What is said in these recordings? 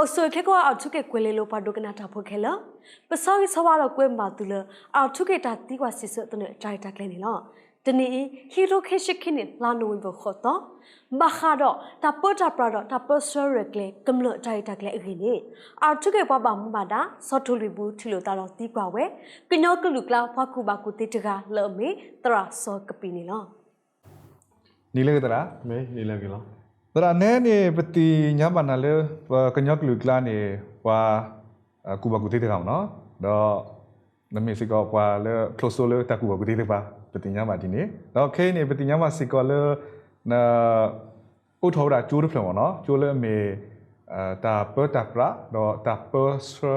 အိၣ်ဆူၣ်အိၣ်ချ့ကိးဂၤ အၣ်ထူခ့ၣ်ကွဲၤလ့လိၤ ပှၤဒိကနၣ်တၢ်ဖိခဲလၢာ်, ပဆၢဂ့ၤဆၢဝါဒီးကွဲမုာ်ဘၣ်သုလၢ အၣ်ထူခ့ၣ်တၢ်သံကွၢ်စံးဆၢသနၢၣ်တၢ်ရဲၣ်တၢ်ကျဲၤန့ၣ်လီၤ. တနံၤအံၤ ခံကထိခံဆံခံနံၣ် လါနိၣ်ဝ့ဘၢၣ် ဃိးသီ, ဘၣ်ဃးဒီးတၢ်ပၢတၢ်ပြးဒီးတၢ်ပၢဆှၢရဲၣ်ကျဲၤကမျၢၢ်တၢ်ရဲၣ်တၢ်ကျဲၤအဂ့ၢ်န့ၣ် အၣ်ထူခ့ၣ်ပှၤဘၣ်မူဘၣ်ဒါ စီၤထူလွံၢ်ပူၤ ထံၣ်လိာ်သးဒီးသံကွၢ်ဝဲ ကညီကလုာ်ကျါ ပှၤကူၣ်ဘၣ်ကူၣ်သ့တဂၤလၢအမ့ၢ် သရၣ်စီၤကပံၤန့ၣ်လီၤ. နံၤလၢအဂ့ၤသရၣ်, မ့ၢ်နံၤလၢအဂ့ၤလီၤ. သရၣ် နဲန့ၣ် ပသ့ၣ်ညါဘၣ်နၤလၢ ပကညီကလုာ်ကျါန့ၣ် ပှၤ ကူၣ်ဘၣ်ကူၣ်သ့တဂၤမ့ၢ်နီၤ, ဒီး နမ့ၢ်စ့ၢ်ကီးပှၤလၢ close လၢတၢ်ကူၣ်ဘၣ်ကူၣ်သ့သ့ၣ်တဖၣ် ပသ့ၣ်ညါဘၣ်ဒ်န့ၣ်, ဒီးခဲအံၤန့ၣ် ပသ့ၣ်ညါဘၣ်စ့ၢ်ကီးလၢ န အိးထီၣ်ဝဲဒၣ်ကၠိတဖျၢၣ်မ့ၢ်နီၤ, ကၠိလၢအမ့ၢ် တၢ်ပၢတၢ်ပြး ဒီးတၢ်ပၢဆှ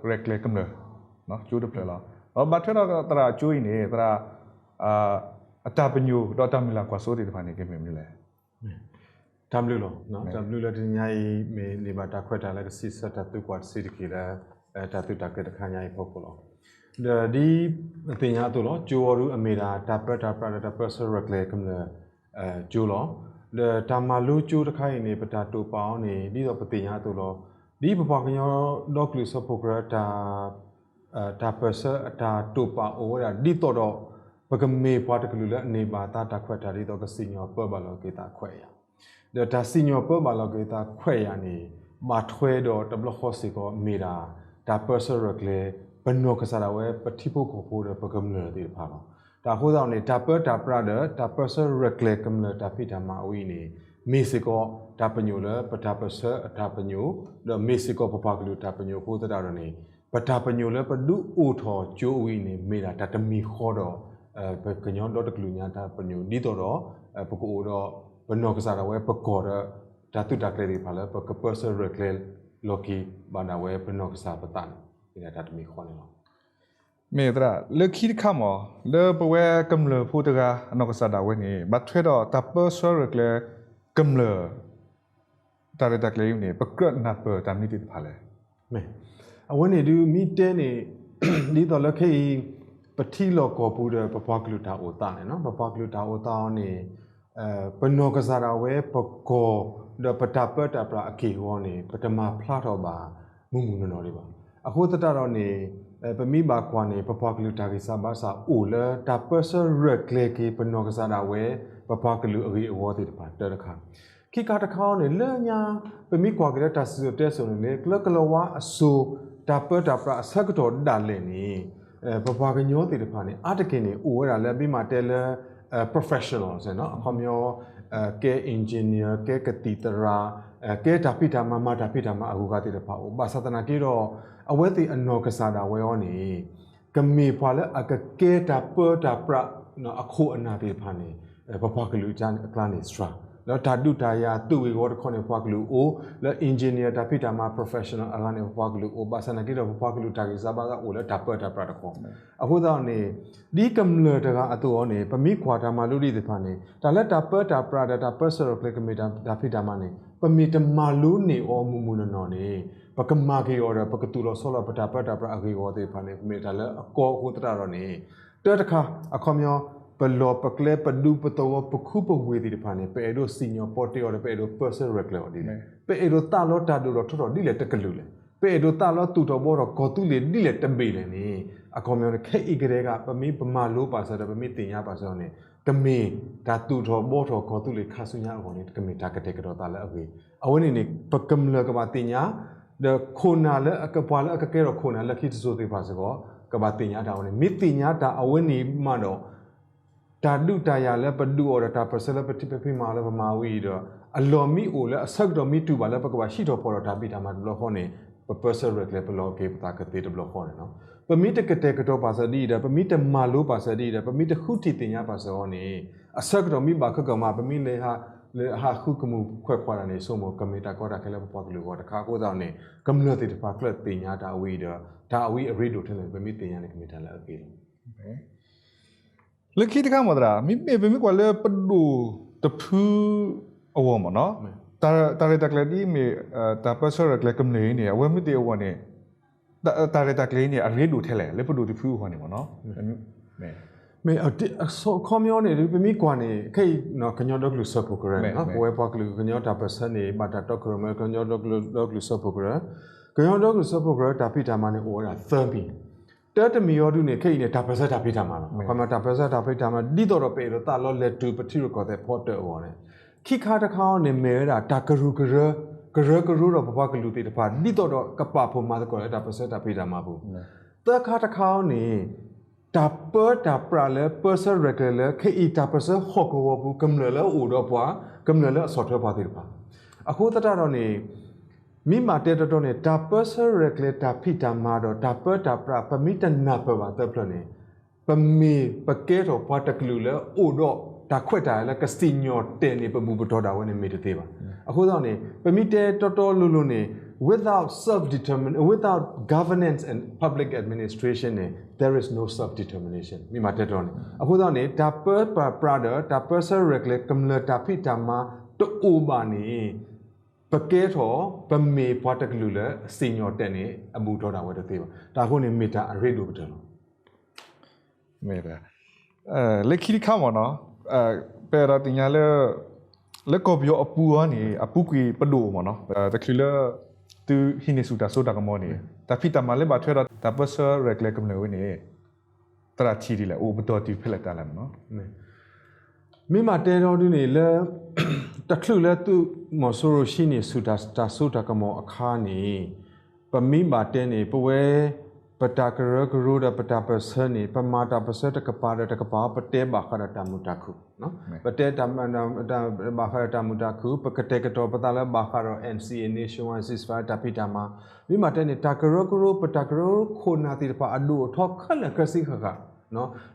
ၢရဲၣ်ကျဲၤကမျၢၢ် ကၠိတဖျၢၣ်လီၤ. ဒီးဘၣ်ထွဲဒီးသရၣ်ကၠိအံၤန့ၣ် သရၣ် အတၢ်ပညိၣ်ဒီးတၢ်မုၢ်လၢ်ကွၢ်စိသ့ၣ်တဖၣ်န့ၣ် ကမ့ၢ်မနုၤလဲၣ်. တၢ်ဘျုးလီၤ. တၢ်ဘျုးလၢတနံၤညါအံၤ မ့ၢ်န့ၢ်ဘၣ်တၢ်ခွဲးတၢ်ယာ်လၢကစံးဆၢတၢ်သံကွၢ်တဆံးတက့ၢ်လၢ တၢ်သုးတၢ်ကျဲၤတခါညါအံၤအဖီခိၣ်လီၤ. ဒီးဒ်ပသ့ၣ်ညါအသိးလီၤ, ကၠိအီၤဒုအမ့ၢ်ဒၣ် တၢ်ပၢတၢ်ပြးဒီးတၢ်ပၢဆှၢရဲၣ်ကျဲၤကမျၢၢ် ကၠိလီၤ. ဒီးတၢ်မၤလိကၠိတခါအံၤန့ၣ် ပတၢ်တိာ်ပာ်အီၤန့ၣ် ဒ်သိးပသ့ၣ်ညါအသိးလီၤ. ဒ်ပပှၤကညီဒီကလုာ်စၢဖှိၣ်ကရၢတၢ် တၢ်ပၢဆှၢအတၢ်တိာ်ပာ်အိၣ်ဝဲဒၣ် ဒ်သိးဒီး ပကမ့ၢ်ပှၤတကလုာ်လၢအန့ၢ်ဘၣ်သါတၢ်ခွဲးတၢ်ယာ် ဒ်သိးကစံၣ်ညီၣ်ပၢဘၣ်လီၤက့ၤသးခွဲးယာ် ဒီးတၢ်စံၣ်ညီၣ်ပၢဘၣ်လီၤက့ၤသးခွဲးယာ်န့ၣ် ဘၣ်ထွဲဒီးတဘျီဃီစ့ၢ်ကီးမ့ၢ်ဒၣ် တၢ်ပၢဆှၢရဲၣ်ကျဲၤ ပနီၢ်ကစၢ်ဒၣ်ဝဲ ပထံဖိကီၢ်ဖိဒီးပကမျၢၢ်သ့ၣ်တဖၣ်လီၤ. တၢ်အဃိသတးန့ၣ် တၢ်ပၢဆှၢရဲၣ်ကျဲၤကမျၢၢ်တၢ်ဖံးတၢ်မၤအဝဲအံၤန့ၣ် မ့ၢ်စ့ၢ်ကီးတၢ်ပညိၣ်လၢပတၢ်ပၢဆှၢအတၢ်ပညိၣ် ဒီးမ့ၢ်စ့ၢ်ကီးပပှၤကလုာ်တၢ်ပညိၣ်အဃိသတးဒီးန့ၣ် ပတၢ်ပညိၣ်လၢပဒုးအိၣ်ထီၣ်ကၠိအဝဲအံၤန့ၣ် မ့ၢ်ဒၣ်တၢ်တမံၤဃီဒီး ပကညီဒီတကလုာ်ညါတၢ်ပညိၣ် ဒ်သိးဒီး ပကအိၣ်ဒီး ပနီၢ်ကစၢ်ဒၣ်ဝဲပကီၢ်ဒီး တၢ်သုးတၢ်ကျဲၤသ့ၣ်တဖၣ်လၢ ပကပၢဆှၢရဲၣ်ကျဲၤလီၤက့ၤဘၣ်ဒၣ်ဝဲပနီၢ်ကစၢ်ပသးန့ၣ် မ့ၢ်ဒၣ်တၢ်တမံၤဃီန့ၣ်လီၤ. မ့ၢ်သရၣ် လၢခံတခါမ့ၢ် လၢပဝဲကမျၢၢ်ဖိတဂၤအနီၢ်ကစၢ်ဒၣ်ဝဲန့ၣ် ဘၣ်ထွဲဒီးတၢ်ပၢဆှၢရဲၣ်ကျဲၤကမျၢၢ် တၢ်ရဲၣ်တၢ်ကျဲၤအံၤန့ၣ် ပကြၢးနၢ်ပၢၢ်တၢ်မနုၤသ့ၣ်တဖၣ်လဲၣ်. မ့ၢ် အဝဲန့ၣ်ဒုးမ့ၢ်တဲန့ၣ် ဒ်သိးလၢခဲအံၤ ပထံလီၢ်ကီၢ်ပူၤဒီးပပှၤကလုာ်တၢ်အိၣ်သးန့ၣ်နီၤ ပပှၤကလုာ်တၢ်အိၣ်သးအီၤန့ၣ် ပနီၢ်ကစၢ်ဒၣ်ဝဲပကီၢ် ဒီးပတၢ်ပၢတၢ်ပြးအက့ၢ်အဂီၤန့ၣ် ပတမၤဖျါထီၣ်ဘၣ်မုၢ်မုၢ်နီၢ်နီၢ်ဒံးဘၣ်. အဃိသတးဒီးန့ၣ် ပမ့ၢ်ဘၣ်ကွၢ်န့ၣ် ပပှၤကလုာ်တၢ်ဂံၢ်စၢ်ဘါစၢ်အိၣ်လၢတၢ်ပၢဆှၢရဲၣ်ကျဲၤက့ၤပနီၢ်ကစၢ်ဒၣ်ဝဲ ပပှၤကလုာ်အဂ့ၢ်အဝီသ့ၣ်တဖၣ်တၢတခါ ခံခါတခါအီၤန့ၣ် လၢညါ ပမ့ၢ်ကွၢ်က့ၤလၢတၢ်စံၣ်စိၤတဲစိၤန့ၣ်န့ၣ် ကျဲကလီၤဝါအစိၤ တၢ်ပၢတၢ်ပြးအဆၢကတီၢ်ဒၣ်လဲာ်န့ၣ် ပပှၤကညီသ့ၣ်တဖၣ်န့ၣ် အါတက့ၢ်န့ၣ် အိၣ်ဝဲဒၣ်လၢအမ့ၢ်မးတဲလၢ professional အခီပညီ ကဲ engineer ကဲကသံၣ်သရၣ် ကဲတၢ်ဖံးတၢ်မၤ မၤတၢ်ဖံးတၢ်မၤအဂုၤအဂၤသ့ၣ်တဖၣ်အိၣ် ဘၣ်ဆၣ်သနာ်က့ဒီး အဝဲသ့ၣ်အနီၢ်ကစၢ်ဒၣ်ဝဲအီၤန့ၣ် ကမ့ၢ်ပှၤလၢအကကဲတၢ်ပၢတၢ်ပြး အခိၣ်အနၢ်သ့ၣ်တဖၣ်န့ၣ် ပပှၤကလုာ်အကျါန့ၣ်စှၤ လၢတၢ်ဒုးတၢ်ယၤသုးဂ့ၢ်ဝီတခီန့ၣ် ပပှၤကလုာ်အိၣ် လၢ engineer တၢ်ဖံးတၢ်မၤ professional အဂၤန့ၣ် ပပှၤကလုာ်အိၣ် ဘၣ်ဆၣ်သနာ်က့ဒီး ပပှၤကလုာ်တၢ်ဂံၢ်စၢ်ဘါစၢ်အိၣ်လၢတၢ်ပၢတၢ်ပြးတခီ အဃိသတးန့ၣ် ဒ်ကမျၢၢ်တဂၤအသိးအီၤန့ၣ် ပမ့ၢ်ကွၢ်တၢ်မၤလိဒ်သ့ၣ်တဖၣ်န့ၣ် တၢ်လၢတၢ်ပၢတၢ်ပြးဒီးတၢ်ပၢဆှၢရဲၣ်ကျဲၤကမ့ၢ်တၢ်ဖံးတၢ်မၤန့ၣ် ပမ့ၢ်တမၤလိန့ၢ်အီၤမုၢ်မုၢ်နီၢ်နီၢ်န့ၣ် ပကမၤက့ၤအီၤဒီး ပကသူၣ်လီၤဆီလီၤပတၢ်ပၢတၢ်ပြးအဂ့ၢ်အဝီသ့ၣ်တဖၣ်န့ၣ် ပမ့ၢ်တၢ်လၢအကီအဃိသတးဒီးန့ၣ် တၢတခါ အခီပညီ ပလီၢ်ပကျဲပဒူပသဝီ ပခူပဝ့ၢ်သ့ၣ်တဖၣ်န့ၣ် ပအဲၣ်ဒိးစံၣ်ညီၣ်ပီတ့အီၤဒီး ပအဲၣ်ဒိးပၢဆှၢရဲၣ်ကျဲၤအီၤဒ်လဲၣ်, ပအဲၣ်ဒိးသးလီတၢ်ဒိၣ်ထီၣ်ထီထီၣ်ဒ်လဲၣ်တကလုာ်လဲၣ်, ပအဲၣ်ဒိးသးလီသူၣ်ထီၣ်ဘှီထီၣ်ကီၢ်သူလ့ၤဒ်လဲၣ်တဘ့ၣ်လဲၣ်န့ၣ် အခီပညီန့ၣ် ခဲအံၤကတည်းက ပမ့ၢ်ပမၤလိပာ်စၢၤဒီး ပမ့ၢ်သ့ၣ်ညါပာ်စၢၤအီၤန့ၣ် ကမ့ၢ်တၢ်သူၣ်ထီၣ်ဘှီထီၣ်ကီၢ်သူလ့ၤခါဆူညါအဂီၢ်န့ၣ် ကမ့ၢ်တၢ်ကတဲာ်ကတီၤသးလၢအဂ့ၤ, အဝဲန့ၣ်န့ၣ် ပကမျၢၢ်ကဘၣ်သ့ၣ်ညါ ဒီးခိၣ်နၢ်လၢအကပှၤလၢအကကဲထီၣ်ခိၣ်နၢ်လၢခံတစိၤသ့ၣ်တဖၣ်စ့ၢ်ကီး ကဘၣ်သ့ၣ်ညါတၢ်အဝဲန့ၣ် မ့ၢ်သ့ၣ်ညါတၢ်အဝဲန့ၣ်မးဒီး တၢ်ဒုးတၢ်ယၤလၢပဒုးအီၤဒီးတၢ်ပၢဆှၢလၢပထံၣ်ပဖံးမၤအီၤလၢပမၤဝဲအံၤဒီး အလီၢ်မ့ၢ်အိၣ်လၢအဆၢကတီၢ်မ့ၢ်တုၤဘၣ်လၢပကဘၣ်ဟံးထီၣ်ဖီၣ်ဒီးတၢ်ဖံးတၢ်မၤတဘျီဃီန့ၣ် ပပၢဆှၢရဲၣ်ကျဲၤပလီၢ်က့ၤပသးကသ့တဘျီဃီန့ၣ်လီၤ. ပမ့ၢ်တကတဲာ်ကတီၤပာ်စၢၤဒ်အံၤဒီး ပမ့ၢ်တမၤလိပာ်စၢၤဒ်အံၤဒီး ပမ့ၢ်တဃုထံၣ်သ့ၣ်ညါပာ်စၢၤအီၤန့ၣ် အဆၢကတီၢ်မ့ၢ်ဘၣ်ခဲကမး ပမ့ၢ်လဲၤဟး လဲၤဟးဃုကမူၣ်ခွဲးခွါတၢ်န့ၣ် ဆိကမိၣ် ကမ့ၢ်တၢ်ကီတၢ်ခဲလၢပပှၤကလုာ်အဂီၢ်တခါ အဃိသတးန့ၣ် ကမျၢၢ်သ့ၣ်တဖၣ်ကျၢၢ်သ့ၣ်ညါတၢ်အဝဲအံၤဒီး တၢ်အဝဲအံၤအရ့ဒိၣ်ထဲလဲၣ် ပမ့ၢ်သ့ၣ်ညါန့ၣ် ကမ့ၢ်တၢ်လၢအဂ့ၤလီၤ. လၢခံတခါမ့ၢ်သရၣ် မ့မ့ၢ်ပမ့ၢ်ကွၢ်လၢပဒိၣ်တဖုအဂီၢ်မ့ၢ်နီၤ တၢ်ရဲၣ်တၢ်ကျဲၤဒ်အမ့ၢ် တၢ်ပၢဆှၢရဲၣ်ကျဲၤကမျၢၢ်အံၤန့ၣ် အဝဲမ့ၢ်သ့ၣ်အဂီၢ်န့ၣ် တၢ်ရဲၣ်တၢ်ကျဲၤအံၤန့ၣ် အရ့ဒိၣ်ထဲလဲၣ် လၢပဒိၣ်တဖုအဂီၢ်န့ၣ်မ့ၢ်နီၤ မ့ၢ် မ့ၢ် အခီပညီန့ၣ် ပမ့ၢ်ကွၢ်န့ၣ် ခဲအံၤ ကညီဒီကလုာ်စၢဖှိၣ်ကရၢန့ၣ် ပဝဲပှၤကလုာ်ကညီတၢ်ပၢၢ်ဆၢန့ၣ် ဘၣ်တၢ်တီခိၣ်ရိၣ်မဲ ကညီဒီကလုာ်စၢဖှိၣ်ကရၢ, ကညီဒီကလုာ်စၢဖှိၣ်ကရၢ တၢ်ဖံးတၢ်မၤန့ၣ် အိၣ်ဝဲဒၣ်သၢမံၤ, တၢတမံၤအံၤဒုန့ၣ် ခဲအံၤန့ၣ် တၢ်ပၢၢ်ဆၢတၢ်ဖံးတၢ်မၤလီၤ. အခီပညီ တၢ်ပၢၢ်ဆၢတၢ်ဖံးတၢ်မၤ ဒ်သိးဒီးပအဲၣ်ဒိးသးလီလဲၤတုၤပထံရူၢ်ကီၢ်သဲးဖီတၢၣ်အဂီၢ်န့ၣ်, ခံခါတခါအံၤန့ၣ် မ့ၢ်ဝဲဒၣ်တၢ်ကရူၢ်ကရၢ, ကရၢကရိဒီးပပှၤကလုာ်သ့ၣ်တဖၣ် ဒ်သိးဒီးကပာ်ဖှိၣ်မၤသကိးလၢတၢ်ပၢၢ်ဆၢတၢ်ဖံးတၢ်မၤပူၤ, သၢခါတခါအံၤန့ၣ် တၢ်ပၢတၢ်ပြးလၢပၢဆှၢရဲၣ်ကျဲၤလၢ ခဲအံၤတၢ်ပၢၢ်ဆၢဟီၣ်ကဝီၤပူၤ ကမျၢၢ်လၢအအိၣ်ဒီးပှၤ, ကမျၢၢ်လၢအဆီၣ်ထွဲပှၤသ့ၣ်တဖၣ်, အဃိသတးဒီးန့ၣ် မ့ၢ်မၤတဲတီတီန့ၣ် တၢ်ပၢဆှၢရဲၣ်ကျဲၤတၢ်ဖံးတၢ်မၤဒီးတၢ်ပၢတၢ်ပြး ပမ့ၢ်တနၢ်ပၢၢ်ဘၣ်သၢဖျၢၣ်န့ၣ် ပမ့ၢ်ပကဲထီၣ်ပှၤတကလုာ်လၢအိၣ်ဒီးတၢ်ခွဲးတၢ်ယာ်လၢကစံၣ်ညီၣ်တဲာ်န့ၢ် ပဘူၣ်ပတီၢ်ဒၣ်ဝဲန့ၣ်မ့ၢ်တသ့ဘၣ်. အဃိသတးန့ၣ် ပမ့ၢ်တဲတီတီလိၤလိၤန့ၣ် without self determin without governance and public administration န့ၣ် there is no self determination မ့ၢ်မၤတဲတီတီန့ၣ်. အဃိသတးန့ၣ် တၢ်ပၢတၢ်ပြးဒီးတၢ်ပၢဆှၢရဲၣ်ကျဲၤကမျၢၢ်တၢ်ဖံးတၢ်မၤတအိၣ်ဘၣ်န့ၣ် ပကဲထီၣ် ပမ့ၢ်ပှၤတကလုာ်လၢစံၣ်ညီၣ်တဲာ်န့ၢ် အဘူၣ်ထီၣ်ဒၣ်ဝဲတသ့ဘၣ်. တၢ်အဃိန့ၣ်မ့ၢ်တၢ်အရ့ဒိၣ်ကတၢၢ်လီၤ. လၢခံတခါမ့ၢ်နီၤ, ပအဲၣ်ဒိးသ့ၣ်ညါလၢ လၢကီၢ်ပယီၤအပူၤအံၤန့ၣ် အပူၤကွံာ်ပဒိၣ်မ့ၢ်နီၤ, တချုးလၢ သုဟံးန့ၢ်ဆူၣ်တၢ်စိတၢ်ကမီၤန့ၣ် တၢ်ဖံးတၢ်မၤလၢဘၣ်ထွဲဒီးတၢ်ပၢဆှၢရဲၣ်ကျဲၤကမျၢၢ်ဝဲန့ၣ် သရၣ်ထံၣ်ဒ်လဲၣ် အိၣ်ပတီၢ်တုၤဖဲလဲၣ်တၢ်လဲၣ်မ့ၢ်နီၤ. မ့ၢ်မၤတဲဒီဒုန့ၣ်လၢ တချုးလၢသုးမီၤစိရိၤဟံးန့ၢ်ဆူၣ်တၢ်စိတၢ်ကမီၤအခါန့ၣ် ပမ့ၢ်ဘၣ်တဲန့ၣ် ပဝဲ ပတၢ်ကရၢကရိဒီးပတၢ်ပၢၢ်ဆၢန့ၣ် ပမၤတၢ်ပၢၢ်ဆၢတကပၤဒီးတကပၤ ပတဲဘၣ်ဃးဒီးတၢ်မုာ်တၢ်ခုၣ်, ပတဲ ဘၣ်ဃးဒီးတၢ်မုာ်တၢ်ခုၣ် ပကတဲာ်ကတီၤပသးလၢဘၣ်ဃးဒီး NCA nationwide ceasefire တၢ်ဖံးတၢ်မၤ, မ့ၢ်မၤတဲန့ၣ် တၢ်ကရၢကရိ ပတၢ်ကရၢကရိခိၣ်နၢ်သ့ၣ်တဖၣ်အဒိၣ်အထီခဲလၢာ်ခဲဆ့ဃၣ်ဃၣ်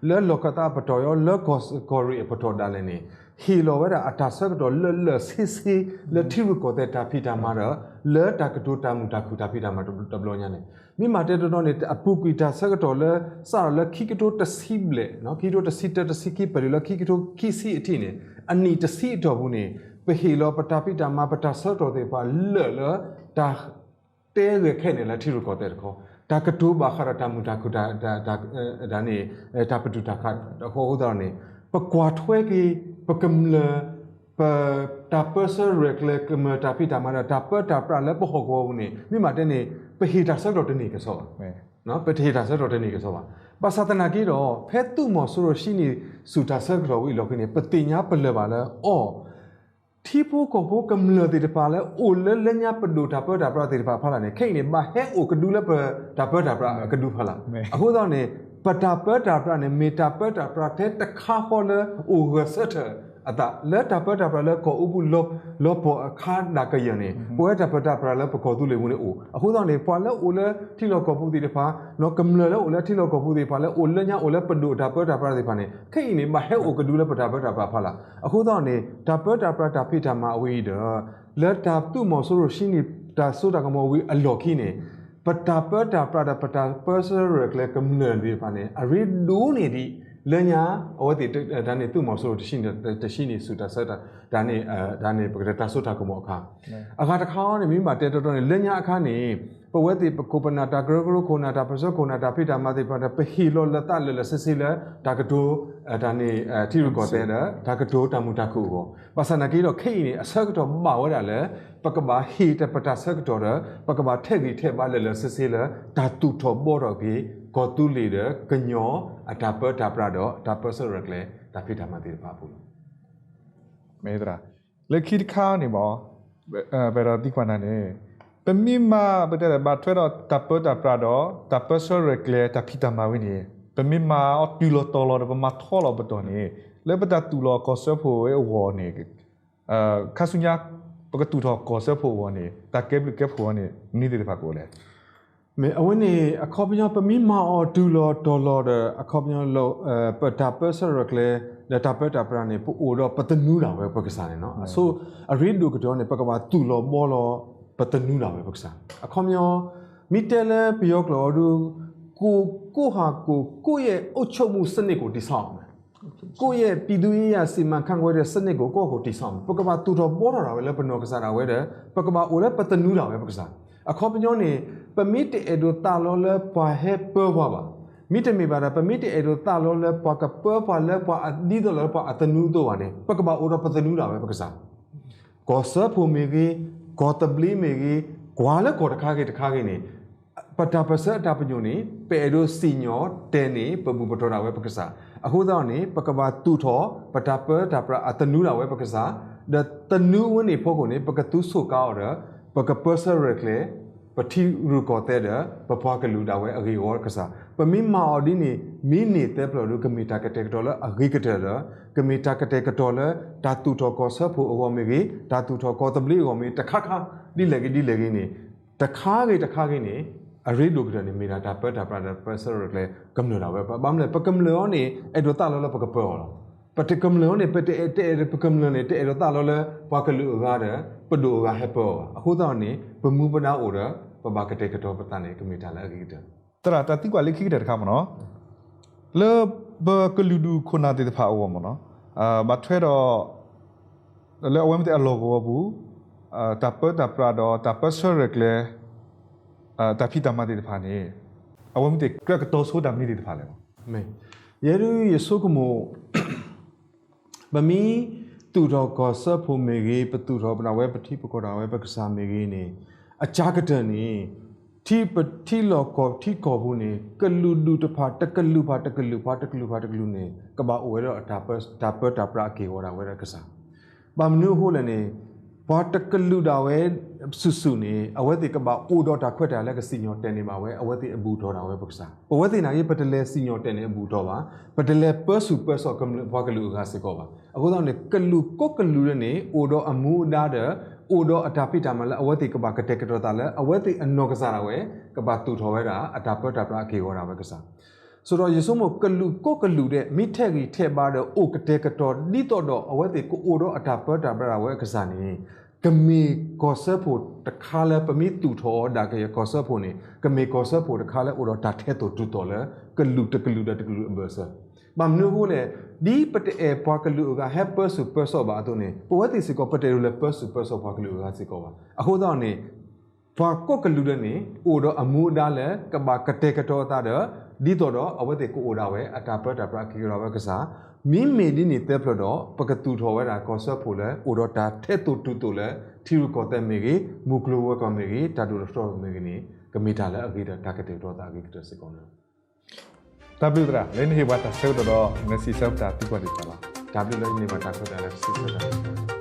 လၢလီၢ်ခၢၣ်သးအပတီၢ်ဒီး လၢကီၢ်ကီၢ်ရ့ၣ်အပတီၢ်ဒၣ်လဲာ်န့ၣ် ဟ့ၣ်လီၤဝဲဒၣ်အတၢ်ဆၢကတီၢ်လၢာ်လၢာ်ဆ့ဆ့ လၢထံရူၢ်ကီၢ်သဲးတၢ်ဖံးတၢ်မၤဒီး လၢတၢ်ကတိၤတၢ်မုာ်တၢ်ခုၣ်တၢ်ဖံးတၢ်မၤတဘျီညါန့ၣ် မ့ၢ်မၤတဲတီတီန့ၣ် အပူၤကွံာ်တၢ်ဆၢကတီၢ်လၢ စးထီၣ်လၢခံကထိတဆံဘျဲၣ် ခံကထိတဆံတၢတဆံခံ ပတုၤလၢခံကထိခံဆံအထံးန့ၣ် အနံၣ်တဆံအတီၢ်ပူၤန့ၣ် ပဟ့ၣ်လီၤပတၢ်ဖံးတၢ်မၤ ပတၢ်ဆၢကတီၢ်သ့ၣ်တဖၣ်လၢာ်လၢ တၢ် တဲဂဲၤခဲန့ၣ်လၢထံရူၢ်ကီၢ်သဲးတခီ, တၢ်ကတိၤဘၣ်ဃးဒီးတၢ်မုာ်တၢ်ခုၣ် တၢ်န့ၣ် တၢ်ပတုာ်တၢ်ခးအဃိသတးန့ၣ် ပကွၢ်ထွဲက့ၤ ပကမျၢၢ် ပတၢ်ပၢဆှၢရဲၣ်ကျဲၤကမျၢၢ်တၢ်ဖံးတၢ်မၤဒီး တၢ်ပၢတၢ်ပြးလၢပဟီၣ်ကဝီၤပူၤန့ၣ် မ့ၢ်မၤတဲန့ၣ် ပဟ့ၣ်တၢ်ဆၢကတီၢ်တန့ၢ်ကစီၣ်ဘၣ်. ပတဟ့ၣ်တၢ်ဆၢကတီၢ်တန့ၢ်ကစီၣ်ဘၣ်. ဘၣ်ဆၣ်သနာ်က့ဒီး ဖဲသုးမီၤစိရိၤဟံးန့ၢ်ဆူၣ်တၢ်ဆၢကတီၢ်ဝံၤအလီၢ်ခံန့ၣ် ပသ့ၣ်ညါပလၢၢ်ဘၣ်လၢ အီ ထံဖိကီၢ်ဖိကမျၢၢ်သ့ၣ်တဖၣ်လၢအိၣ်လၢလၢညါပဒိၣ်တၢ်ပၢတၢ်ပြးသ့ၣ်တဖၣ်အဖီလာ်န့ၣ် ခဲအံၤန့ၣ် ဘၣ်ဟဲအိၣ်ကဒုလၢပတၢ်ပၢတၢ်ပြးအကဒုဖီလာ်. အဃိသတးန့ၣ် ပတၢ်ပၢတၢ်ပြးန့ၣ် မ့ၢ်တၢ်ပၢတၢ်ပြးထဲတခါဃီလၢအိၣ်ဂၢၢ်ဆၢထၢၣ်အသး လၢတၢ်ပၢတၢ်ပြးလၢကီၢ်အူပူၤ လီၤပှီၢ်အခါဒၣ်ကယၢၢ်န့ၣ် ပဝဲတၢ်ပၢတၢ်ပြးလၢပကီၢ်သူလ့ၤပူၤန့ၣ်အိၣ်. အဃိသတးန့ၣ် ပှၤလၢအိၣ်လၢထံလီၢ်ကီၢ်ပူၤသ့ၣ်တဖၣ် ကမျၢၢ်လၢအိၣ်လၢထံလီၢ်ကီၢ်ပူၤသ့ၣ်တဖၣ် လၢအိၣ်လၢညါအိၣ်လၢပဒိၣ်တၢ်ပၢတၢ်ပြးသ့ၣ်တဖၣ်န့ၣ် ခဲအံၤန့ၣ် ဘၣ်ဟဲအိၣ်ကဒုလၢပတၢ်ပၢတၢ်ပြးအဖီလာ်. အဃိသတးန့ၣ် တၢ်ပၢတၢ်ပြးတၢ်ဖံးတၢ်မၤအဝဲအံၤဒီး လၢတၢ်သုးမီၤစိရိၤဟံးန့ၢ်တၢ်စိတၢ်ကမီၤဝံၤအလီၢ်ခံန့ၣ် ပတၢ်ပၢတၢ်ပြးဒီးပတၢ်ပၢဆှၢရဲၣ်ကျဲၤကမျၢၢ်သ့ၣ်တဖၣ်န့ၣ် အရ့ဒိၣ်န့ၢ်ဒံး လၢညါ အဝဲသ့ၣ်တၢ်န့ၣ် သုးမီၤစိရိၤတဟံးန့ၢ်ဆူၣ်တၢ်ဆၢ တၢ်န့ၣ် တၢ်န့ၣ် ပကတဲတၢ်စိတၢ်ကမီၤအခါ အဂၤတခါန့ၣ် မ့ၢ်မၤတဲတီတီန့ၣ် လၢညါအခါန့ၣ် ပဝဲသ့ၣ်ပခိၣ်ပနၢ်တၢ်ကရၢကရိခိၣ်နၢ် တၢ်ပၢဆှၢခိၣ်နၢ် တၢ်ဖံးတၢ်မၤသ့ၣ်တဖၣ်ဒီး ပဟ့ၣ်လီၤလၢသးလၢာ်လၢာ်ဆ့ဆ့လၢ တၢ်ကတိၤ တၢ်န့ၣ် ထံရူၢ်ကီၢ်သဲးဒီး တၢ်ကတိၤတၢ်မုာ်တၢ်ခုၣ်အဂီၢ်. ဘၣ်ဆၣ်သနာ်က့ဒီး ခဲအံၤန့ၣ် အဆၢကတီၢ်ဘၣ်ဝဲဒၣ်လၢ ပကဘၣ်ဟ့ၣ်တၢ်ပတၢ်ဆၢကတီၢ်ဒီး ပကဘၣ်ထဲးဂံၢ်ထဲးဘါလၢာ်လၢာ်ဆ့ဆ့လၢ တၢ်သူၣ်ထီၣ်ဘှီထီၣ်က့ၤ ကီၢ်သူလ့ၤဒီးကညီအတၢ်ပၢတၢ်ပြးဒီး တၢ်ပၢဆှၢရဲၣ်ကျဲၤ တၢ်ဖံးတၢ်မၤသ့ၣ်တဖၣ်အပူၤလီၤ. မ့ၢ်သရၣ် လၢခံတခါန့ၣ်မ့ၢ် ပအဲၣ်ဒိးသံကွၢ်နၤန့ၣ် ပမ့ၢ်မၤ ပတဲဘၣ်ထွဲဒီးတၢ်ပၢတၢ်ပြးဒီး တၢ်ပၢဆှၢရဲၣ်ကျဲၤ တၢ်ဖံးတၢ်မၤဝဲန့ၣ် ပမ့ၢ်မၤအီၤတုၤလီၤတီၤလီၤဒီး ပမၤထီလီၤပတီၢ်န့ၣ် လၢပတၢ်သူၣ်လီၤကီၢ်စၢဖှိၣ်ဝဲအဂီၢ်န့ၣ် ခါဆူညါ ပကသူၣ်ထီၣ်ကီၢ်စၢဖှိၣ်အဂီၢ်န့ၣ် တၢ်ကဲဘျုးကဲဖှိၣ်အီၤန့ၣ် မနုၤသ့ၣ်တဖၣ်ကအိၣ်လဲၣ်. မ့ၢ်အဝဲန့ၣ် အခီပညီ ပမ့ၢ်မၤအီၤတုၤလီၤတီၤလီၤဒီး အခီပညီ ပတၢ်ပၢဆှၢရဲၣ်ကျဲၤ ဒီးတၢ်ပၢတၢ်ပြးန့ၣ် ပအိၣ်ဒီးပသနူဒၣ်ဝဲပကစၢ်န့ၣ်လီၤ. အဆိ အရ့ဒိၣ်ကတၢၢ်န့ၣ် ပကဘၣ်သူၣ်လီၤဘှီလီၤ ပသနူဒၣ်ဝဲပကစၢ်. အခီပညီ မ့ၢ်တဲလၢပယီၤကျိာ်အီၤဒု ကိုယ့် ကိုယ့်ဟာကိုယ် ကိုယ့်ရဲ့အုပ်ချုပ်မှုစနစ်ကို တည်ဆောက်ရမယ်. ကိုယ့်ရဲ့ပြည်သူ့ရေးရာစီမံခန့်ခွဲတဲ့စနစ်ကို ကိုယ့်ဟာကိုယ်တည်ဆောက်ရမယ်. ပကဘၣ်သူၣ်ထီၣ်ဘှီထီၣ်ဒၣ်ဝဲလၢပနီၢ်ကစၢ်ဒၣ်ဝဲဒီး ပကဘၣ်အိၣ်လၢပသနူဒၣ်ဝဲပကစၢ်. အခီပညီန့ၣ် ပမ့ၢ်တအဲၣ်ဒိးသးလီလၢပှၤဟဲပၢပှၤဘၣ် မ့တမ့ၢ်ဘၣ်ဒီး ပမ့ၢ်တအဲၣ်ဒိးသးလီလၢပှၤကပၢပှၤလၢပှၤဒ်သိးလၢပှၤအသနူအသိးဘၣ်န့ၣ် ပကဘၣ်အိၣ်ဒီးပသနူဒၣ်ဝဲပကစၢ်. ကီၢ်စၢဖှိၣ်မ့ၢ်ဂ့ၤ, ကီၢ်သဘျ့မ့ၢ်ဂ့ၤ, ကွၢ်လၢကီၢ်တခါဂ့ၤတခါဂ့ၤန့ၣ် ပတၢ်ပၢၢ်ဆၢအတၢ်ပညိၣ်န့ၣ် ပအဲၣ်ဒိးစံၣ်ညီၣ်တဲာ်န့ၢ် ပဘူၣ်ပတီၢ်ဒၣ်ဝဲပကစၢ်. အဃိသတးန့ၣ် ပကဘၣ်သူၣ်ထီၣ် ပတၢ်ပၢတၢ်ပြးအသနူဒၣ်ဝဲပကစၢ်, ဒီးသနူအဝဲန့ၣ်ဖီခိၣ်န့ၣ် ပကသူဆိၣ်ကါအီၤဒီး ပကပၢဆှၢရဲၣ်ကျဲၤ ပထံရူၢ်ကီၢ်သဲးဒီး ပပှၤကလုာ်ဒၣ်ဝဲအဂ့ၢ်အဝီကစၢ်. ပမ့ၢ်မၤအီၤဒ်န့ၣ် မ့ၢ်န့ၢ်သၢဖျၢၣ်ဒီး ကမ့ၢ်တၢ်ကတဲာ်ကတီၤလၢအဂ့ၤကတၢၢ်ဒီး ကမ့ၢ်တၢ်ကတဲာ်ကတီၤလၢ တၢ်သူၣ်ထီၣ်ကီၢ်စၢဖှိၣ်အဂီၢ်မ့ၢ်ဂ့ၤ, တၢ်သူၣ်ထီၣ်ကီၢ်သဘျ့အဂီၢ်မ့ၢ်ဂ့ၤ တခါခါ ဒ်လဲၣ်ဂ့ၤဒ်လဲၣ်ဂ့ၤန့ၣ် တခါဂ့ၤတခါဂ့ၤန့ၣ် အရ့ဒိၣ်ကတၢၢ်န့ၣ် မ့ၢ်ဒၣ်တၢ်ပၢတၢ်ပြးဒီးပၢဆှၢရဲၣ်ကျဲၤကမျၢၢ်ဒၣ်ဝဲ. ဘၣ်မနုၤလဲၣ် ပကမျၢၢ်အီၤန့ၣ် အဲၣ်ဒိးသးလီလၢပကပၢအီၤလီၤ. ပတကမျၢၢ်အီၤန့ၣ် ပတအဲၣ် တအဲၣ်ဒိး ပကမျၢၢ်န့ၣ် တအဲၣ်ဒိးသးလီလၢ ပှၤကလုာ်အဂၤဒီး ပဒိၣ်အဂၤဟဲပၢအီၤဘၣ်. အဃိသတးန့ၣ် ပမူပဒါအိၣ်ဒီး ပဘၣ်ကတဲာ်ကတီၤပသးန့ၣ် ကမ့ၢ်တၢ်လၢအဂ့ၤကတၢၢ်. သရၣ်တၢ်သံကွၢ်လၢခံကတၢၢ်တခါမ့ၢ်နီၤ, လၢပကလုာ်ဒူၣ်ခိၣ်နၢ်သ့ၣ်တဖၣ်အဂီၢ်မ့ၢ်နီၤ, ဘၣ်ထွဲဒီး လၢအဝဲမ့ၢ်သ့ၣ်အလီၢ်ကဝီၤပူၤ တၢ်ပၢတၢ်ပြးဒီးတၢ်ပၢဆှၢရဲၣ်ကျဲၤ တၢ်ဖံးတၢ်မၤသ့ၣ်တဖၣ်န့ၣ် အဝဲမ့ၢ်သ့ၣ်ကြၢးကတီၤဆိတၢ်မနုၤသ့ၣ်တဖၣ်လဲၣ်. ယဲဒၣ်ယဆိကမိၣ် ပမ့ၢ်သူၣ်ထီၣ်ကီၢ်စၢဖှိၣ်မ့ၢ်ဂ့ၤ, ပသူၣ်ထီၣ်ပဒၣ်ဝဲပထံပကီၢ်ဒၣ်ဝဲပကစၢ်မ့ၢ်ဂ့ၤန့ၣ်, အကၢကတၢၢ်န့ၣ် ထံပထံလီၢ်ကီၢ်ထံကီၢ်ပူၤန့ၣ် ကလုာ်ဒူၣ်တဖၣ် တကလုာ်ဖၣ်တကလုာ် ပှၤတကလုာ်ဖၣ်တကလုာ်န့ၣ် ကဘၣ်အိၣ်ဝဲဒီးတၢ်ပၢတၢ်ပြးအက့ၢ်အဂီၤဒၣ်ဝဲဒၣ်ကစၢ်. ဘၣ်မနုၤအဃိလဲၣ်န့ၣ် ပှၤတကလုာ်ဒၣ်ဝဲစုာ်စုာ်န့ၣ် အဝဲသ့ၣ်ကဘၣ်အိၣ်ဒီးတၢ်ခွဲးတၢ်ယာ်လၢကစံၣ်ညီၣ်တဲာ်န့ၢ်ဘၣ်ဝဲ အဝဲသ့ၣ်အဘူၣ်ထီၣ်ဒၣ်ဝဲပကစၢ်. ပဝဲသ့ၣ်နာ်က့ ပတလဲၤစံၣ်ညီၣ်တဲာ်န့ၢ်အဘူၣ်ထီၣ်ဘၣ်, ပတလဲၤပၢဆူၣ်ပၢစီၣ်ကမျၢၢ်ပှၤကလုာ်အဂၤစ့ၢ်ကီးဘၣ်. အဃိသတးန့ၣ် ကလုာ်ကိးကလုာ်လၢန့ၣ် အိၣ်ဒီးအမူအဒါဒီး အိၣ်ဒီးအတၢ်ဖံးတၢ်မၤလၢအဝဲသ့ၣ်ကဘၣ်ကတဲာ်ကတီၤသးလၢ အဝဲသ့ၣ်အနီၢ်ကစၢ်ဒၣ်ဝဲ ကဘၣ်သူၣ်ထီၣ်ဝဲဒၣ် အတၢ်ပၢတၢ်ပြးအက့ၢ်အဂီၤဒၣ်ဝဲကစၢ်. ဆိုတော့ ယဆိကမိၣ်ကလုာ်ကိးကလုာ်ဒဲး မ့ၢ်ထဲးဂံၢ်ထဲးဘါဒီး အိၣ်ကတဲာ်ကတီၤဒ်သိးဒီး အဝဲသ့ၣ်ကအိၣ်ဒီးအတၢ်ပၢတၢ်ပြးဒၣ်ဝဲအကစၢ်န့ၣ် ကမ့ၢ်ကီၢ်စၢဖှိၣ်တခါလၢ ပမ့ၢ်သူၣ်ထီၣ်အီၤဒၣ်ကယဲၢ်ကီၢ်စၢဖှိၣ်န့ၣ် ကမ့ၢ်ကီၢ်စၢဖှိၣ်တခါလၢအိၣ်ဒီးတၢ်ထဲသိးတုၤသိးလၢ ကလုာ်တကလုာ်ဒီးတကလုာ်အဘၢၣ်စၢၤ. ဘၣ်မနုၤအဃိလဲၣ်, ဒ်ပတအဲၣ်ပှၤကလုာ်အဂၤဟဲပၢဆူၣ်ပၢစီၣ်ဘၣ်အသိးန့ၣ် ပဝဲသ့ၣ်စ့ၢ်ကီး ပတအဲၣ်ဒိးလဲၤပၢဆူၣ်ပၢစီၣ်ပှၤကလုာ်အဂၤစ့ၢ်ကီးဘၣ်. အဃိသတးန့ၣ် ပှၤကိးကလုာ်ဒဲးန့ၣ် အိၣ်ဒီးအမူအဒါလၢ ကဘၣ်ကတဲာ်ကတီၤအသးဒီး ဒ်သိးဒီးအဝဲသ့ၣ်ကအိၣ်ဒၣ်ဝဲ အတၢ်ပၢတၢ်ပြးအက့ၢ်အဂီၤဒၣ်ဝဲကစၢ်. မ့မ့ၢ်ဒ်န့ၣ်သၢဖျၢၣ်ဒီး ပကသူၣ်ထီၣ်ဝဲဒၣ်ကီၢ်စၢဖှိၣ်လၢ အိၣ်ဒီးတၢ်ထဲသိးတုၤသိးလၢ ထံရူၢ်ကီၢ်သဲးမ့ၢ်ဂ့ၤ, မူကျိၤဝဲၤကွာ်မ့ၢ်ဂ့ၤ, တၢ်ဒိၣ်ထီၣ်ထီထီၣ်မ့ၢ်ဂ့ၤန့ၣ် ကမ့ၢ်တၢ်လၢအဂ့ၤဒီးတၢ်ကတဲာ်ကတီၤသးအဂ့ၤကတၢၢ်စ့ၢ်ကီးန့ၣ်လီၤ. တၢ်ဘျုးသရၣ် လၢနဟ့ၣ်ပှၤတၢ်ဆၢကတီၢ်ဒီး နစံးဆၢပတၢ်သံကွၢ်သ့ၣ်တဖၣ်လီၤ. တၢ်ဘျုးလၢနဟ့ၣ်ပှၤတၢ်ခွဲးတၢ်ယာ်လၢကစံးဆၢတၢ်